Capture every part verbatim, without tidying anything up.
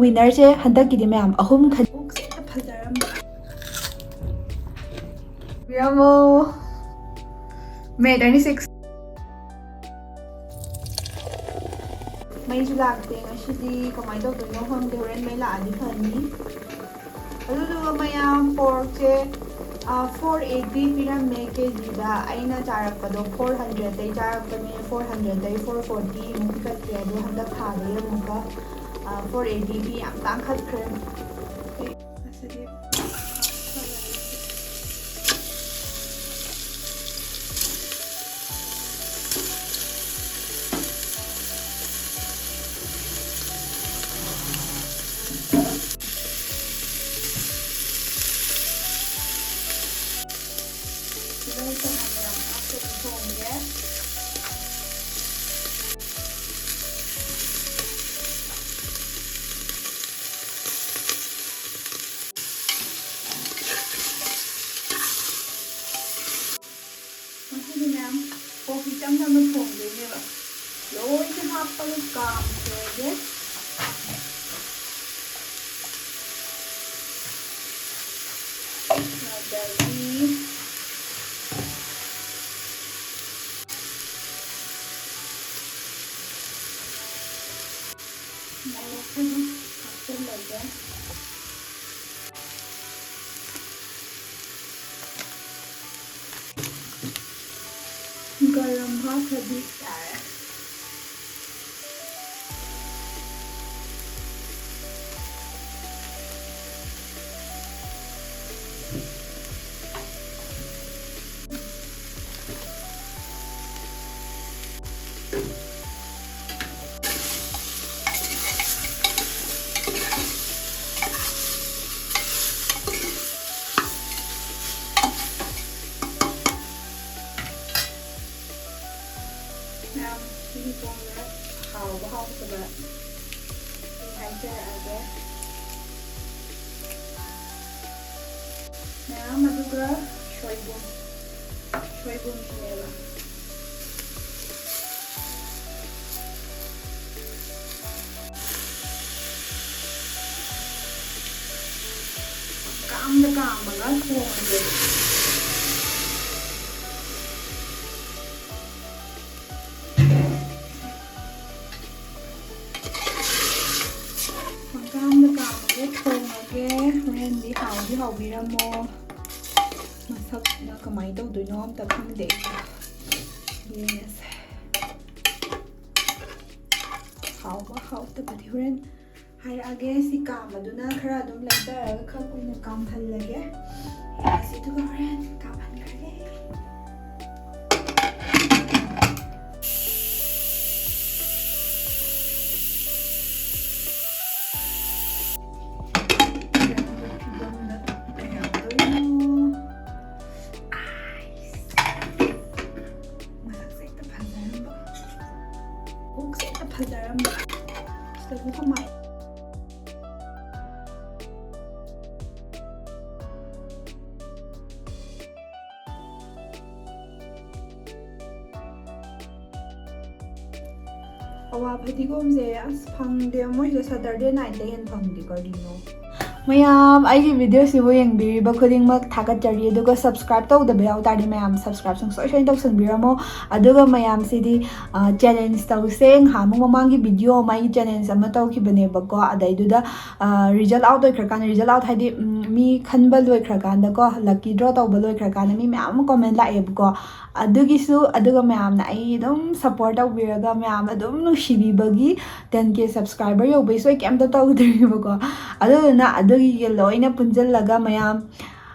ꯋꯤꯟꯅꯔꯁꯦ ꯍꯟꯗꯛꯀꯤꯗꯤ ꯃꯌꯥꯝ ꯑꯍꯨꯝ ꯈꯟ-, ꯐꯖꯔꯝꯕ꯫ ꯕꯤꯔꯝꯃꯣ꯫ May twenty six꯫ ꯃꯩꯁꯨ ꯂꯥꯛꯇꯦ ꯉꯁꯤꯗꯤ, ꯀꯃꯥꯏꯅ ꯇꯧꯗꯣꯏꯅꯣ ꯈꯪꯗꯦ, ꯍꯣꯔꯦꯟ ꯃꯩ ꯂꯥꯛꯑꯗꯤ ꯐꯅꯤ꯫ ꯑꯗꯨꯗꯨꯒ ꯃꯌꯥꯝ, ꯄꯣꯔꯛꯁꯦ ꯐꯣꯔ ꯑꯩꯠꯇꯤ ꯄꯤꯔꯝꯃꯦ ꯀꯦ ꯖꯤꯗ꯫ ꯑꯩꯅ ꯆꯥꯔꯛꯄꯗꯣ ꯐꯣꯔ ꯍꯟꯗ꯭ꯔꯦꯠꯇꯩ ꯆꯥꯔꯛꯄꯅꯦ, ꯐꯣꯔ ꯍꯟꯗ꯭ꯔꯦꯠꯇꯩ ꯐꯣꯔ ꯐꯣꯔꯇꯤ ꯑꯃꯨꯛ ꯍꯦꯟꯒꯠꯈ꯭ꯔꯦ꯫ ꯑꯗꯣ ꯍꯟꯗꯛ ꯊꯥꯗꯩ ꯑꯃꯨꯛꯀ ꯐꯣꯔ ꯑꯩꯠꯇꯤ ꯄꯤ, ꯌꯥꯝ ꯇꯥꯡꯈꯠꯈ꯭ꯔꯦ꯫ ꯑꯩ ꯑꯁꯤꯗꯤ ꯇꯤꯜꯍꯧ ꯆꯅꯝ ꯃꯌꯥꯝ ꯍꯥꯞꯇꯕꯤ ꯊꯣꯡꯒꯦ꯫ ꯉꯁꯤꯗꯤ ꯃꯌꯥꯝ ꯄꯣꯛ ꯏꯆꯝ ꯆꯝꯅ ꯊꯣꯡꯗꯣꯏꯅꯦꯕ꯫ ꯂꯣꯏꯅ ꯍꯥꯞꯄꯒ ꯀꯥꯝꯈ꯭ꯔꯒꯦ꯫ ꯑꯗꯒꯤ ꯃꯣꯔꯣꯛꯁꯦ ꯑꯗꯨꯝ ꯍꯥꯞꯆꯤꯜꯂꯒꯦ꯫ ꯒꯔꯝ ꯍꯥꯞꯈ꯭ꯔꯗꯤ ꯌꯥꯔꯦ꯫ ꯃꯌꯥꯝ ꯁꯤꯒꯤ ꯄꯣꯡꯁꯦ ꯍꯥꯎꯕ ꯍꯥꯎꯇꯕ ꯑꯩ ꯍꯥꯏꯖꯔꯛꯑꯒꯦ꯫ ꯃꯌꯥꯝ ꯑꯗꯨꯒ ꯁꯣꯏꯕꯨꯝ, ꯁꯣꯏꯕꯨꯝꯁꯤꯅꯦꯕ꯫ ꯃꯀꯥꯝꯗ ꯀꯥꯝꯃꯒ ꯊꯣꯡꯉꯒꯦ꯫ ꯃꯀꯥꯝꯗ ꯀꯥꯝꯃꯒ ꯊꯣꯡꯉꯒꯦ꯫ ꯍꯣꯔꯦꯟꯗꯤ ꯍꯥꯎꯗꯤ ꯍꯥꯎꯕꯤꯔꯝꯃꯣ꯫ ꯃꯁꯛꯅ ꯀꯃꯥꯏꯅ ꯇꯧꯗꯣꯏꯅꯣ ꯑꯝꯇ ꯈꯪꯗꯦ꯫ ꯌꯦꯡꯉꯁꯦ꯫ ꯍꯥꯎꯕ ꯍꯥꯎꯇꯕꯗꯤ ꯍꯣꯔꯦꯟ ꯍꯥꯏꯔꯛꯑꯒꯦ꯫ ꯁꯤ ꯀꯥꯝꯕꯗꯨꯅ ꯈꯔ ꯑꯗꯨꯝ ꯂꯩꯊꯔꯒ ꯈꯔ ꯀꯨꯏꯅ ꯀꯥꯝꯍꯜꯂꯒꯦ꯫ ꯁꯤꯗꯨꯒ ꯍꯣꯔꯦꯟ ꯀꯥꯝꯍꯟꯈ꯭ꯔꯒꯦ꯫ ꯐꯤꯕꯝꯗ ꯀꯩꯗꯧꯗꯣꯏꯅꯣ? ꯑꯥꯏꯁ꯫ ꯃꯁꯛꯁꯦ ꯍꯦꯛꯇ ꯐꯖꯔꯝꯕ꯫ ꯄꯨꯛꯁꯦ ꯍꯦꯛꯇ ꯐꯖꯔꯝꯕ꯫ ꯁꯤꯗꯕꯨ ꯀꯃꯥꯏ- ꯑꯋꯥ ꯐꯗꯤꯒꯣꯝꯁꯦ ꯑꯁ ꯐꯪꯗꯦ, ꯃꯣꯏꯁꯦ Saturday night ꯇꯩ ꯍꯦꯟꯅ ꯐꯪꯗꯦ, ꯀꯔꯤꯅꯣ? ꯃꯌꯥꯝ ꯑꯩꯒꯤ video ꯁꯤꯕꯨ ꯌꯦꯡꯕꯤꯔꯤꯕ ꯈꯨꯗꯤꯡꯃꯛ ꯊꯥꯒꯠꯆꯔꯤ, ꯑꯗꯨꯒ subscribe ꯇꯧꯗꯕ ꯌꯥꯎ ꯇꯥꯔꯗꯤ ꯃꯌꯥꯝ subscribe ꯁꯨꯡꯁꯣꯏ ꯁꯣꯏꯗꯅ ꯇꯧꯁꯟꯕꯤꯔꯝꯃꯣ꯫ ꯑꯗꯨꯒ ꯃꯌꯥꯝꯁꯤꯗꯤ, ꯑ, challenge ꯇꯧꯁꯦ꯫ ꯉꯍꯥꯟꯃꯨꯛ ꯃꯃꯥꯡꯒꯤ video ꯑꯃ ꯑꯩꯒꯤ challenge ꯑꯃ ꯇꯧꯈꯤꯕꯅꯦꯕꯀꯣ, ꯑꯗꯩꯗꯨꯗ, ꯑ, result out ꯑꯣꯏꯈ꯭ꯔꯀꯥꯟꯗ, result out ꯍꯥꯏꯗꯤ, ꯎꯝ, ꯃꯤ ꯈꯟꯕ ꯂꯣꯏꯈ꯭ꯔꯀꯥꯟꯗꯀꯣ, lucky draw ꯇꯧꯕ ꯂꯣꯏꯈ꯭ꯔꯀꯥꯟꯗ ꯃꯤ ꯃꯌꯥꯝ ꯑꯃ comment ꯂꯥꯛꯑꯦꯕꯀꯣ꯫ ꯑꯗꯨꯒꯤꯁꯨ, ꯑꯗꯨꯒ ꯃꯌꯥꯝꯅ ꯑꯩ ꯑꯗꯨꯝ support ꯇꯧꯕꯤꯔꯒ ꯃꯌꯥꯝꯅ ꯑꯗꯨꯝ ꯅꯨꯡꯁꯤꯕꯤꯕꯒꯤ ten K subscriber ꯌꯧꯕꯩꯁꯨ ꯑꯩ ꯀꯩꯝꯇ ꯇꯧꯗ꯭ꯔꯤꯕꯀꯣ꯫ ꯑꯗꯨꯗꯨꯅ ꯑꯗꯨꯒꯤꯒ ꯂꯣꯏꯅ ꯄꯨꯟꯁꯤꯜꯂꯒ ꯃꯌꯥꯝ,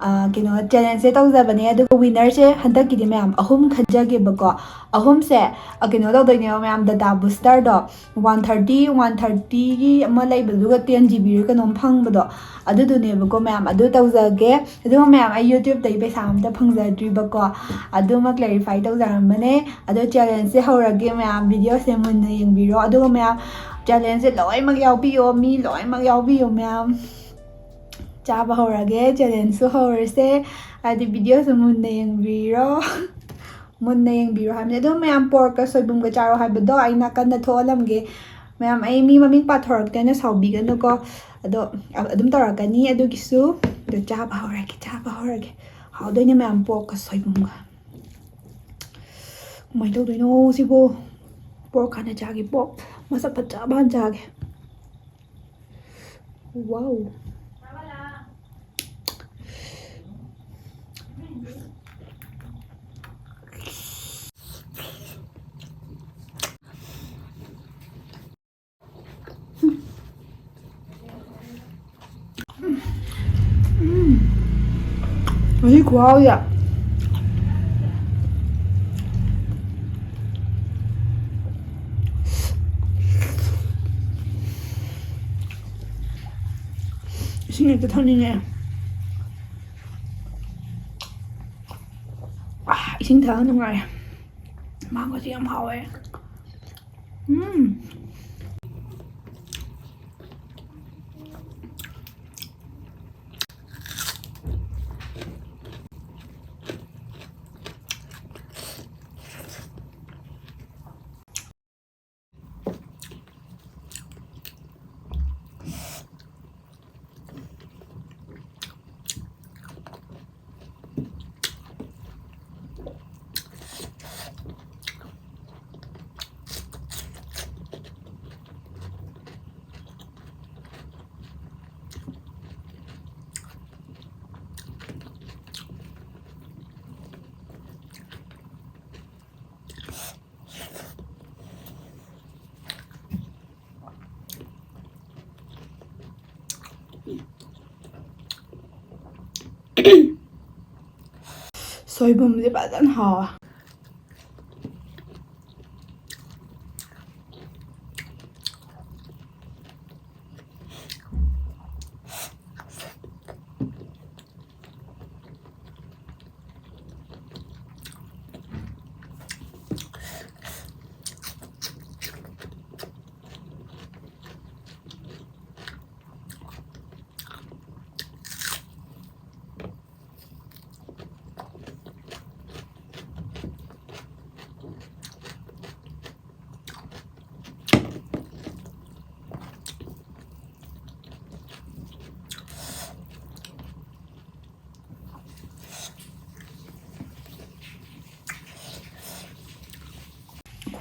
ꯑ, ꯀꯩꯅꯣ, challenge ꯁꯦ ꯇꯧꯖꯕꯅꯦ꯫ ꯑꯗꯨꯒ winner ꯁꯦ ꯍꯟꯗꯛꯀꯤꯗꯤ ꯃꯌꯥꯝ ꯑꯍꯨꯝ ꯈꯟꯖꯒꯦꯕꯀꯣ꯫ ꯑꯍꯨꯝꯁꯦ, ꯑ, ꯀꯩꯅꯣ ꯇꯧꯗꯣꯏꯅꯦꯕ ꯃꯌꯥꯝ, data booster ꯗꯣ꯫ One thirty, one thirty ꯒꯤ ꯑꯃ ꯂꯩꯕꯗꯨꯒ ten G B ꯔ ꯀꯩꯅꯣꯝ ꯐꯪꯕꯗꯣ, ꯑꯗꯨꯗꯨꯅꯦꯕꯀꯣ ꯃꯌꯥꯝ꯫ ꯑꯗꯨ ꯇꯧꯖꯒꯦ꯫ ꯑꯗꯨꯒ ꯃꯌꯥꯝ, ꯑꯩ YouTube ꯇꯒꯤ ꯄꯩꯁꯥ ꯑꯝꯇ ꯐꯪꯖꯗ꯭ꯔꯤꯕꯀꯣ, ꯑꯗꯨꯃ clarify ꯇꯧꯖꯔꯝꯕꯅꯦ꯫ ꯑꯗꯣ challenge ꯁꯦ ꯍꯧꯔꯒꯦ ꯃꯌꯥꯝ, video ꯁꯦ ꯃꯨꯟꯅ ꯌꯦꯡꯕꯤꯔꯣ꯫ ꯑꯗꯨꯒ ꯃꯌꯥꯝ, challenge ꯁꯦ ꯂꯣꯏꯅꯃꯛ ꯌꯥꯎꯕꯤꯌꯣ, ꯃꯤ ꯂꯣꯏꯅꯃꯛ ꯌꯥꯎꯕꯤꯌꯣ ꯃꯌꯥꯝ꯫ ꯆꯥꯕ ꯍꯧꯔꯒꯦ, challenge ꯁꯨ ꯍꯧꯔꯁꯦ꯫ ꯍꯥꯏꯗꯤ video ꯁꯨ ꯃꯨꯟꯅ ꯌꯦꯡꯕꯤꯔꯣ꯫ ꯃꯨꯟꯅ ꯌꯦꯡꯕꯤꯔꯣ ꯍꯥꯏꯕꯅꯦ꯫ ꯑꯗꯣ ꯃꯌꯥꯝ, pork ꯀ ꯁꯣꯏꯕꯨꯝꯒ ꯆꯥꯔꯣ ꯍꯥꯏꯕꯗꯣ ꯑꯩ ꯅꯥꯀꯟꯗ ꯊꯣꯛꯍꯜꯂꯝꯒꯦ꯫ ꯃꯌꯥꯝ, ꯑꯩ ꯃꯤ ꯃꯃꯤꯡ ꯄꯥꯊꯣꯔꯛꯇꯦꯅ ꯁꯥꯎꯕꯤꯒꯅꯨꯀꯣ꯫ ꯑꯗꯣ ꯑ-, ꯑꯗꯨꯝ ꯇꯧꯔꯛꯀꯅꯤ꯫ ꯑꯗꯨꯒꯤꯁꯨ ꯑꯗꯣ ꯆꯥꯕ ꯍꯧꯔꯒꯦ, ꯆꯥꯕ ꯍꯧꯔꯒꯦ꯫ ꯍꯥꯎꯗꯣꯏꯅꯦ ꯃꯌꯥꯝ, pork ꯀ ꯁꯣꯏꯕꯨꯝꯒ꯫ ꯀꯃꯥꯏꯅ ꯇꯧꯗꯣꯏꯅꯣ ꯁꯤꯕꯨ? Pork ꯍꯥꯟꯅ ꯆꯥꯒꯦ, pork ꯃꯁꯛ ꯐꯖꯕ ꯍꯥꯟꯅ ꯆꯥꯒꯦ꯫ Wow꯫ ꯎꯝ꯫ ꯃꯍꯤ ꯈꯨꯍꯥꯎꯁꯦ꯫ ꯏꯁꯤꯡ ꯍꯦꯛꯇ ꯊꯛꯅꯤꯡꯉꯦ꯫ ꯑꯥ, ꯏꯁꯤꯡ ꯊꯛꯑ ꯅꯨꯡꯉꯥꯏ꯫ ꯃꯥꯡꯒꯁꯨ ꯌꯥꯝ ꯍꯥꯎꯋꯦ꯫ ꯎꯝ꯫ ꯁꯣꯏꯕꯨꯝꯁꯦ ꯐꯖꯅ ꯍꯥꯎꯋꯦ꯫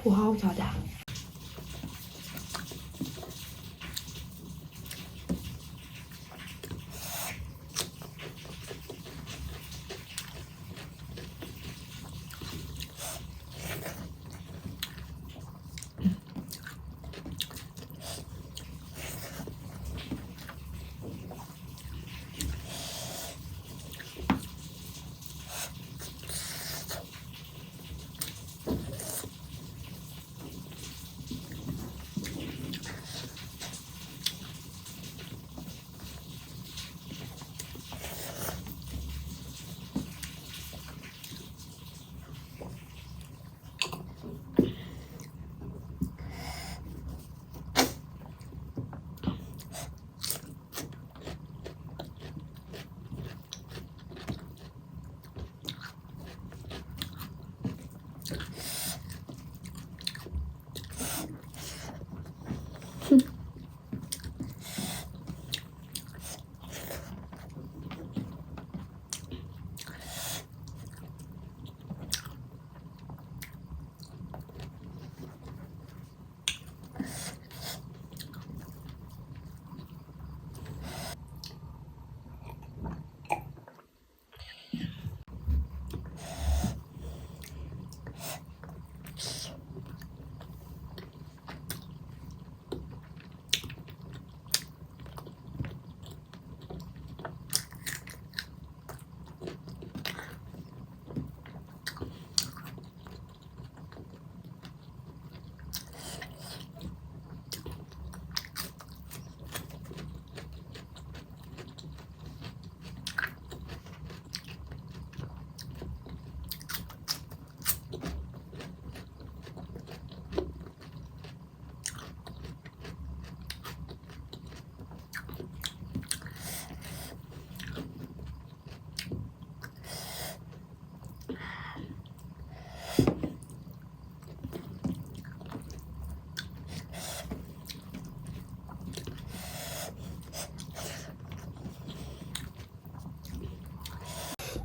ꯈꯨꯍꯥꯎ ꯆꯥꯗ꯫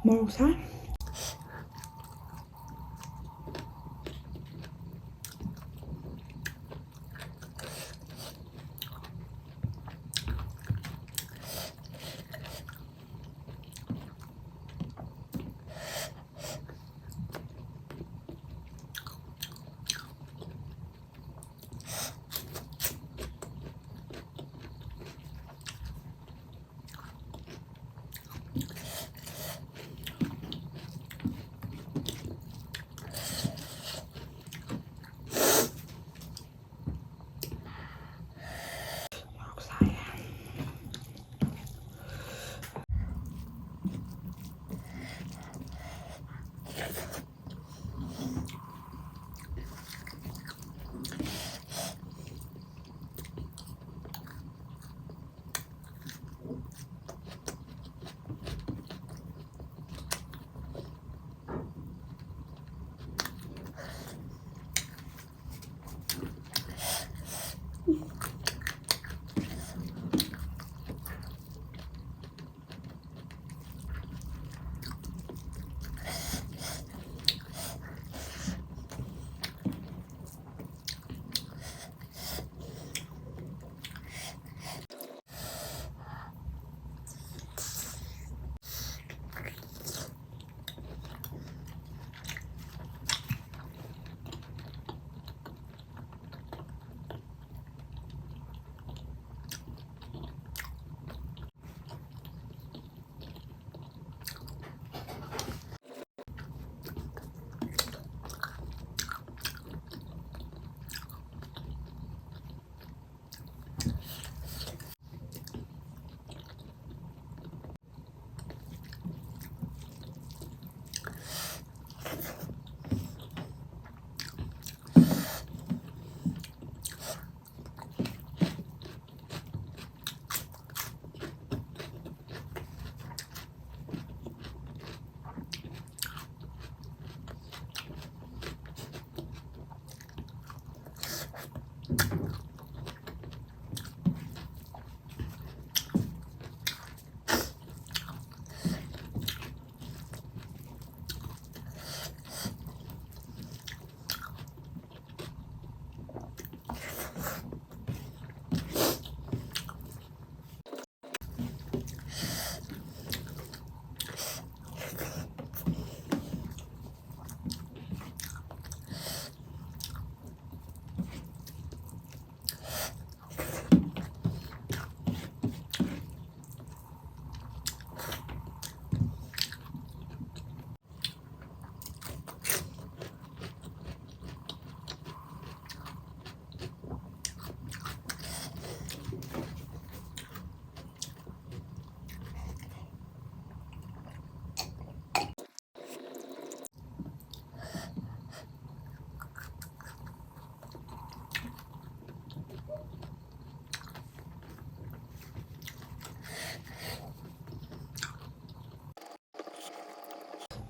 ꯃꯣꯔꯣꯛ ꯁꯥꯏ꯫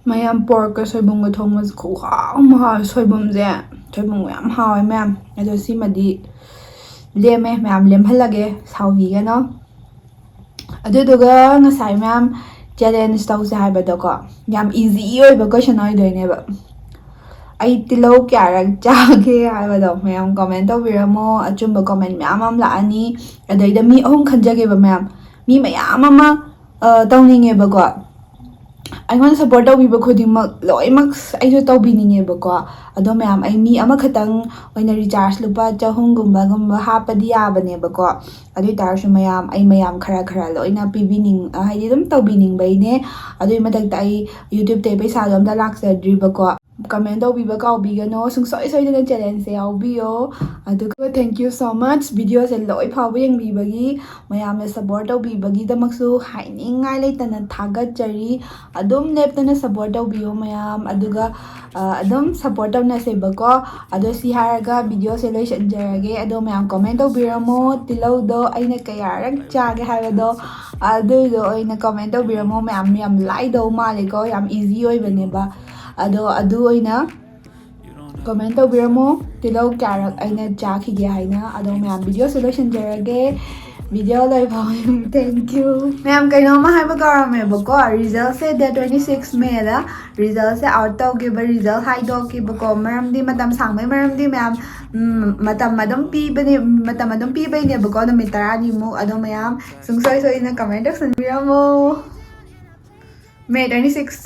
ꯃꯌꯥꯝ, ꯄꯣꯔꯛꯀ ꯁꯣꯏꯕꯨꯝꯒ ꯊꯣꯡꯕꯁꯦ ꯈꯨꯍꯥꯎ ꯑꯃ ꯍꯥꯎꯋꯦ꯫ ꯁꯣꯏꯕꯨꯝꯁꯦ, ꯁꯣꯏꯕꯨꯝꯒ ꯌꯥꯝ ꯍꯥꯎꯋꯦ ꯃꯌꯥꯝ꯫ ꯑꯗꯣ ꯁꯤꯃꯗꯤ ꯂꯦꯝꯃꯦ, ꯃꯌꯥꯝ ꯂꯦꯝꯍꯜꯂꯒꯦ, ꯁꯥꯎꯕꯤꯒꯅꯣ꯫ ꯑꯗꯨꯗꯨꯒ ꯉꯁꯥꯏ ꯃꯌꯥꯝ ꯆꯦꯂꯦꯟꯖ ꯇꯧꯁꯦ ꯍꯥꯏꯕꯗꯣꯀꯣ, ꯌꯥꯝ ꯏꯖꯤ ꯑꯣꯏꯕ ꯀꯣꯏꯁꯟ ꯑꯣꯏꯗꯣꯏꯅꯦꯕ꯫ ꯑꯩ ꯇꯤꯜꯍꯧ ꯀꯌꯥꯔꯛ ꯆꯥꯒꯦ ꯍꯥꯏꯕꯗꯣ ꯃꯌꯥꯝ ꯀꯣꯃꯦꯟ ꯇꯧꯕꯤꯔꯝꯃꯣ꯫ ꯑꯆꯨꯝꯕ ꯀꯣꯃꯦꯟ ꯃꯌꯥꯝ ꯑꯃ ꯂꯥꯛꯑꯅꯤ꯫ ꯑꯗꯩꯗ ꯃꯤ ꯑꯍꯨꯝ ꯈꯟꯖꯒꯦꯕ ꯃꯌꯥꯝ꯫ ꯃꯤ ꯃꯌꯥꯝ ꯑꯃ, ꯑ, ꯇꯧꯅꯤꯡꯉꯦꯕꯀꯣ꯫ ꯑꯩꯉꯣꯟꯗ ꯁꯞꯄꯣꯔꯠ ꯇꯧꯕꯤꯕ ꯈꯨꯗꯤꯡꯃꯛ ꯂꯣꯏꯅꯃꯛ ꯑꯩꯁꯨ ꯇꯧꯕꯤꯅꯤꯡꯉꯦꯕꯀꯣ꯫ ꯑꯗꯣ ꯃꯌꯥꯝ, ꯑꯩ ꯃꯤ ꯑꯃꯈꯛꯇꯪ ꯑꯣꯏꯅ ꯔꯤꯆꯥꯔꯖ ꯂꯨꯄꯥ ꯆꯍꯨꯝꯒꯨꯝꯕꯒꯨꯝꯕ ꯍꯥꯞꯄꯗꯤ ꯌꯥꯕꯅꯦꯕꯀꯣ꯫ ꯑꯗꯨ ꯑꯣꯏ ꯇꯥꯔꯁꯨ ꯃꯌꯥꯝ, ꯑꯩ ꯃꯌꯥꯝ ꯈꯔ ꯈꯔ ꯂꯣꯏꯅ ꯄꯤꯕꯤꯅꯤꯡ-, ꯍꯥꯏꯗꯤ ꯑꯗꯨꯝ ꯇꯧꯕꯤꯅꯤꯡꯕꯩꯅꯦ꯫ ꯑꯗꯨꯒꯤ ꯃꯊꯛꯇ ꯑꯩ YouTube-ꯇꯩ ꯄꯩꯁꯥꯗꯣ ꯑꯝꯇ ꯂꯥꯛꯆꯗ꯭ꯔꯤꯕꯀꯣ꯫ ꯀꯃꯦꯟ ꯇꯧꯕꯤꯕ ꯀꯥꯎꯕꯤꯒꯅꯣ꯫ ꯁꯨꯡꯁꯣꯏ ꯁꯣꯏꯗꯅ ꯆꯦꯂꯦꯟꯖꯁꯦ ꯌꯥꯎꯕꯤꯌꯣ꯫ ꯑꯗꯨꯒ thank you so much video-ꯁꯦ ꯂꯣꯏ ꯐꯥꯎꯕ ꯌꯦꯡꯕꯤꯕꯒꯤ, ꯃꯌꯥꯝꯅ ꯁꯞꯄꯣꯔꯠ ꯇꯧꯕꯤꯕꯒꯤꯗꯃꯛꯁꯨ ꯍꯥꯏꯅꯤꯡꯉꯥꯏ ꯂꯩꯇꯅ ꯊꯥꯒꯠꯆꯔꯤ꯫ ꯑꯗꯨꯝ ꯂꯦꯞꯇꯅ ꯁꯞꯄꯣꯔꯠ ꯇꯧꯕꯤꯌꯣ ꯃꯌꯥꯝ꯫ ꯑꯗꯨꯒ, ꯑ, ꯑꯗꯨꯝ ꯁꯞꯄꯣꯔꯠ ꯇꯧꯅꯁꯦꯕꯀꯣ꯫ ꯑꯗꯣ ꯁꯤ ꯍꯥꯏꯔꯒ video-ꯁꯦ ꯂꯣꯏꯁꯤꯟꯖꯔꯒꯦ꯫ ꯑꯗꯣ ꯃꯌꯥꯝ ꯀꯣꯃꯦꯟ ꯇꯧꯕꯤꯔꯝꯃꯣ, ꯇꯤꯜꯍꯧꯗꯣ ꯑꯩꯅ ꯀꯌꯥꯔꯛ ꯆꯥꯒꯦ ꯍꯥꯏꯕꯗꯣ, ꯑꯗꯨꯗꯣ ꯑꯣꯏꯅ ꯀꯣꯃꯦꯟ ꯇꯧꯕꯤꯔꯝꯃꯣ ꯃꯌꯥꯝ꯫ ꯌꯥꯝ ꯂꯥꯏꯗꯧ ꯃꯥꯜꯂꯦꯀꯣ, ꯌꯥꯝ ꯏꯖꯤ ꯑꯣꯏꯕꯅꯦꯕ꯫ ꯑꯗꯣ ꯑꯗꯨ ꯑꯣꯏꯅ ꯀꯣꯃꯦꯟ ꯇꯧꯕꯤꯔꯝꯃꯣ꯫ ꯇꯤꯜꯍꯧ ꯀꯌꯥꯔꯛ ꯑꯩꯅ ꯆꯥꯈꯤꯒꯦ ꯍꯥꯏꯅ꯫ ꯑꯗꯣ ꯃꯌꯥꯝ, video-ꯁꯦ ꯂꯣꯏꯁꯤꯟꯖꯔꯒꯦ꯫ Video ꯂꯣꯏꯐꯥꯎ thank you꯫ ꯃꯌꯥꯝ, ꯀꯩꯅꯣꯝꯃ ꯍꯥꯏꯕ ꯀꯥꯎꯔꯝꯃꯦꯕꯀꯣ꯫ Result-ꯁꯦ date twenty six May-ꯗ result-ꯁꯦ out ꯇꯧꯒꯦꯕ, result ꯍꯥꯏꯗꯣꯛꯀꯦꯕꯀꯣ꯫ ꯃꯔꯝꯗꯤ, ꯃꯇꯝ ꯁꯥꯡꯕꯩ ꯃꯔꯝꯗꯤ ꯃꯌꯥꯝ, ꯎꯝ, ꯃꯇꯝ ꯑꯗꯨꯝ ꯄꯤꯕꯅꯦ, ꯃꯇꯝ ꯑꯗꯨꯝ ꯄꯤꯕꯩꯅꯦꯕꯀꯣ, ꯅꯨꯃꯤꯠ ꯇꯔꯥꯅꯤꯃꯨꯛ꯫ ꯑꯗꯣ ꯃꯌꯥꯝ ꯁꯨꯡꯁꯣꯏ ꯁꯣꯏꯗꯅ ꯀꯃꯦꯟ ꯇꯧꯁꯟꯕꯤꯔꯝꯃꯣ꯫ May twenty six꯫